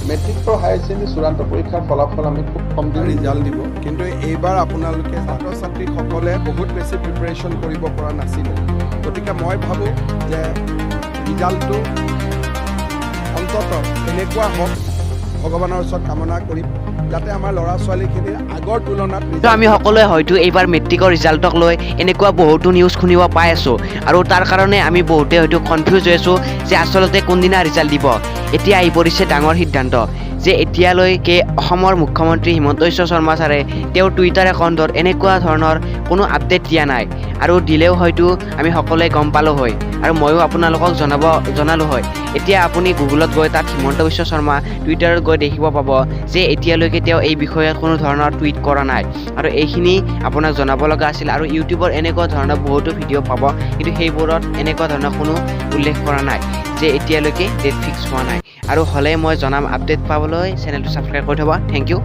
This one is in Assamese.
মেট্ৰিক আৰু হায়াৰ ছেকেণ্ডেৰী চূড়ান্ত পৰীক্ষাৰ ফলাফল আমি খুব কম দিন ৰিজাল্ট দিব। কিন্তু এইবাৰ আপোনালোকে ছাত্ৰ ছাত্ৰীসকলে বহুত বেছি প্ৰিপেৰেশ্যন কৰিব পৰা নাছিলে। গতিকে মই ভাবোঁ যে ৰিজাল্টটো অন্ততঃ এনেকুৱা হওক, ভগৱানৰ ওচৰত কামনা কৰিম, যাতে আমাৰ ল'ৰা ছোৱালীখিনিৰ আগৰ তুলনাত আমি সকলোৱে হয়তো এইবাৰ মেট্ৰিকৰ ৰিজাল্টক লৈ এনেকুৱা বহুতো নিউজ শুনিব পাই আছোঁ আৰু তাৰ কাৰণে আমি বহুতে হয়তো কনফিউজ হৈ আছোঁ যে আচলতে কোনদিনা ৰিজাল্ট দিব। এতিয়া আহি পৰিছে ডাঙৰ সিদ্ধান্ত যে এতিয়ালৈকে অসমৰ মুখ্যমন্ত্ৰী হিমন্ত বিশ্ব শৰ্মা ছাৰে তেওঁৰ টুইটাৰ একাউণ্টত এনেকুৱা ধৰণৰ কোনো আপডেট দিয়া নাই আৰু দিলেও হয়তো আমি সকলোৱে গম পালোঁ হয় আৰু ময়ো আপোনালোকক জনালোঁ হয়। এতিয়া আপুনি গুগলত গৈ তাত হিমন্ত বিশ্ব শৰ্মা টুইটাৰত গৈ দেখিব পাব যে এতিয়ালৈকে তেওঁ এই বিষয়ত কোনো ধৰণৰ টুইট কৰা নাই আৰু এইখিনি আপোনাক জনাব লগা আছিল। আৰু ইউটিউবৰ এনেকুৱা ধৰণৰ বহুতো ভিডিঅ' পাব, কিন্তু সেইবোৰত এনেকুৱা ধৰণৰ কোনো উল্লেখ কৰা নাই যে এতিয়ালৈকে ডেট ফিক্স হোৱা নাই আৰু হ'লে মই জনাম। আপডেট পাবলৈ চেনেলটো ছাবস্ক্ৰাইব কৰি থ'ব। Thank U.